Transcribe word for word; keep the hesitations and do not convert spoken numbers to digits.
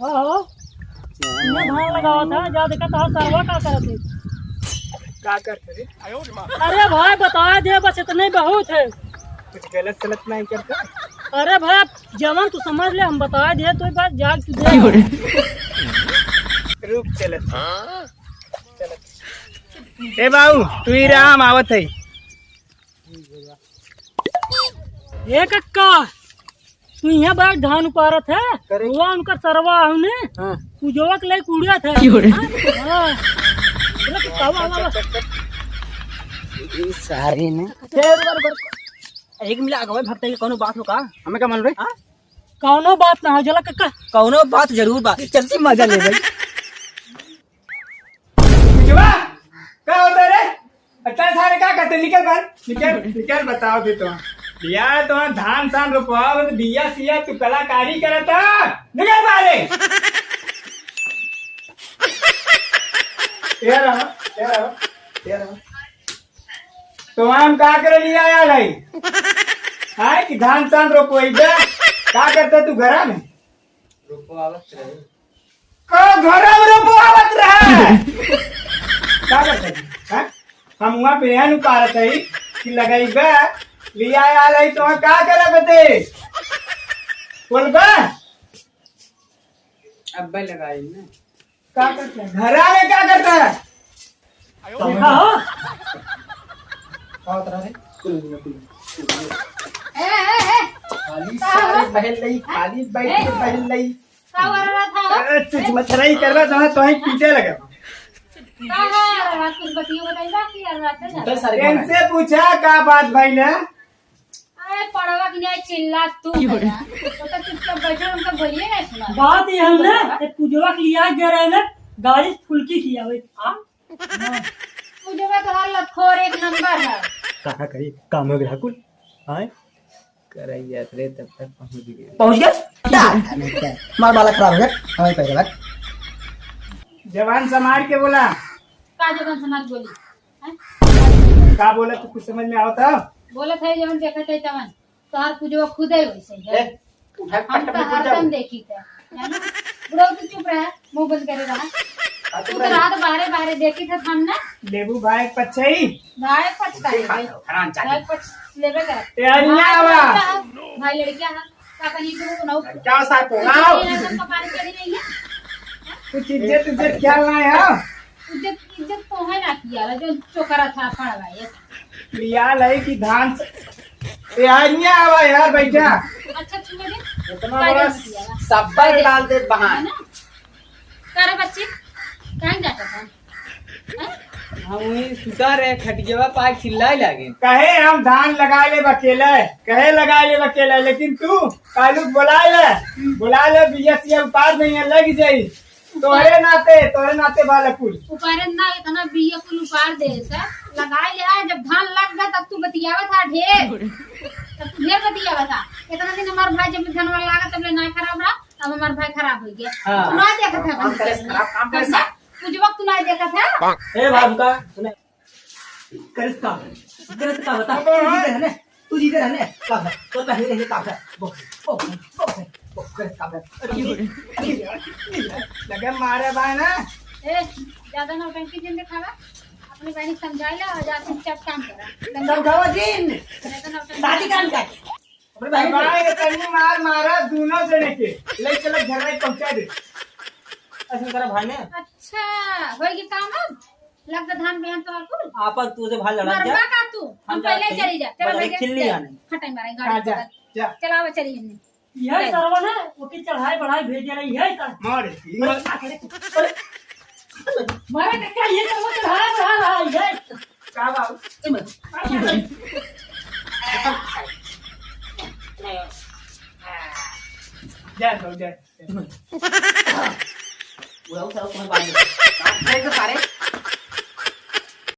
हाँ, हाँ। मैं धान लगावा था, जा देखा तो सरवा का करत है। का करत है रे? अरे भाई, बता दे, बस इतने ही बहुत है। कुछ गलत सलत नहीं करता? अरे भाई, जवन तू समझ ले, हम बता दे, तो बस जा तू दे। रुक, चलत। चलत। ए बाबू, तू ही रहा, हम आवत है। ए कक्का, तू यहाँ बैठ, धान उपारत है। करे। हुआ उनका सरवा हमने। हाँ। पूजवा के लिए कुड़िया था। क्यों रे? हाँ। बोला कि कौवा, कौवा, कौवा। ई सारे ने। एक मिला आगे भाई, भक्ता के कौनो बात हो का? हमें का मालूम रे? हाँ? कौनो बात ना हो, जला कक्का। कौनो बात जरूर बा। चलती मजा ले भाई। पूजवा, का होता रे? अच्छा सारे का करते? निकल बाहर, निकल, निकल, बताओ दे तो। भैया, तो धान सान रोपवाओ, तो बिया सिया तू कलाकारी करता। निकल बाहर रे। ये रहा, ये रहा, ये रहा। तो हम का करे लिया आया लाई? हाय कि धान सान रोपवाई बे? का करता तू घरा में? रोपवावत रहे। का घरा में रोपवावत रहे? का करता है? हाँ? हम वहाँ पे एहन उपारत है कि लगइबे, लिया आल है तो वहाँ का करब ते? बोलबे? अब्बे लगाई ना। का करता है? घरा में का करता है? देखा हो? का होत रहा है? ए, ए, ए। खाली का सारे हो? बहल रही, खाली बैठ के ए? बहल रही। का हो रहा था? अरे, चुचमचराई करबा, तो तोहे पीटे लगे। का हो रहा था? कुछ बतियो बताइबा कि और बात है? उधर सारे इनसे पूछा, का बात भइल है? अरे, पड़वा की नहीं चिल्ला तू भैया। तो, तो चुपचाप बैठे, उनका बोलिए ना सुना। बात ये हम ना, एक पूजवा के लिया गया रहे ना, गाड़ी फुल्की किया हुई। हाँ? पूजवा तो हर लतखोर एक नंबर है। का, का करी? काम हो गया कुल। आए? करई जात रे, तब तक पहुँच गए। पहुँच गए? मार बाला खराब हो गया। हमारे पैसे बात। जबान संभाल के बोला। का जबान संभाल बोली? हैं? का बोला तू कुछ समझ में आवत है? बोलत है जवन देखत है तवन। तोहार पूजवा खुदे वैसे है। ए, उठा हम पटक तो में पूजा। हरदम देखी थे, है ना? बुढ़ऊ तू चुप रहा, मुंह बंद करे रहा। आ, तू चुप तो रह। रात बारे बारे देखी थे हम ना। लेबू भाई पछई। भाई पछता है भाई। हराम जादे। भाई पछ लेबे कर। ए, अन्या भाई आवा। लड़का है, भाई लड़का है। का कहीं को ना क्या साथ हो? ये हम कपार चढ़ी नहीं है। कुछ इज्जत, इज्जत ख्याल ना है। इज्जत, इज्जत तो है ना किया, जो चोकरा था पड़वा ये। लिया लाई कि धान से, ए, आ, इन्हें आवा यार, बैठा। अच्छा, छुए दे। इतना बड़ा सब्बर डाल दे बहान। है ना? का रे बच्ची, काहे जाता था? हैं? हम वहीं सुता रहे, खटियावा पाए चिल्लाए लागे। कहे हम धान लगा ले बकेले, कहे लगा ले बकेले, लेकिन तू कालू बुला ले, बुला ले, बिया सिया उतार नहीं है, लग जाई। तोहरे नाते, तोहरे नाते बालकुल। उपारे ना, इतना बिया कुल उपार दे से, लगाई ले, जब धान लग गया, तब तू बतियावा था ढेर, तब तू ढेर बतियावा था। इतना दिन हमार भाई जब धनवा लागा, तब ले ना खराब रहा, अब हमार भाई खराब हो गया। हाँ। तू ना देखत है हम बनी करे से। खराब काम करे तब से। से, पूजवा तू ना देखत है। ए बाबू का, सुने। करे से का है? करे से का बता? तू जीते रहने, तू जीते रहने, का है? तो पहले रहने का है? बोल, बोल, बोल, बोल, करे से का है? अरे, लगे मारे भाई ना। ए, ज्यादा नौटंकी जिन दिखावा। अपनी बहन समझा ले और जा चुपचाप काम करा। समझावा जिन। ज्यादा नौटंकी शादी काम कर। अपने भाई भाई, तनी मार मारा दोनों जने के। ले चलो घर में पहुंचा दे। ऐसा करा भाई ने। अच्छा, होई के काम अब? लग तो धान बिहान तो कुल। आपन तू से भाई लड़ा मरबा जा। का तू? हम हम पहले लड़ते ही चली जा। चलो बदले भाई, खिल्ली जा। आने। खटाई मारे हाँ, गाड़ी जा, पकड़। जा। चलाओ चली जल्दी। यही चल। सरवा ना, ओके चढ़ाई बढ़ाई भेजे रही है का? मारे, अरे, मारे। अरे, मारे के क्या ये सरवा चढ़ाई बढ़ा रहा है? का बाबू? ए, मत। जा, जा, जा। बुढ़ऊ साहब तुम्हें बात नहीं। काम करे तो सारे।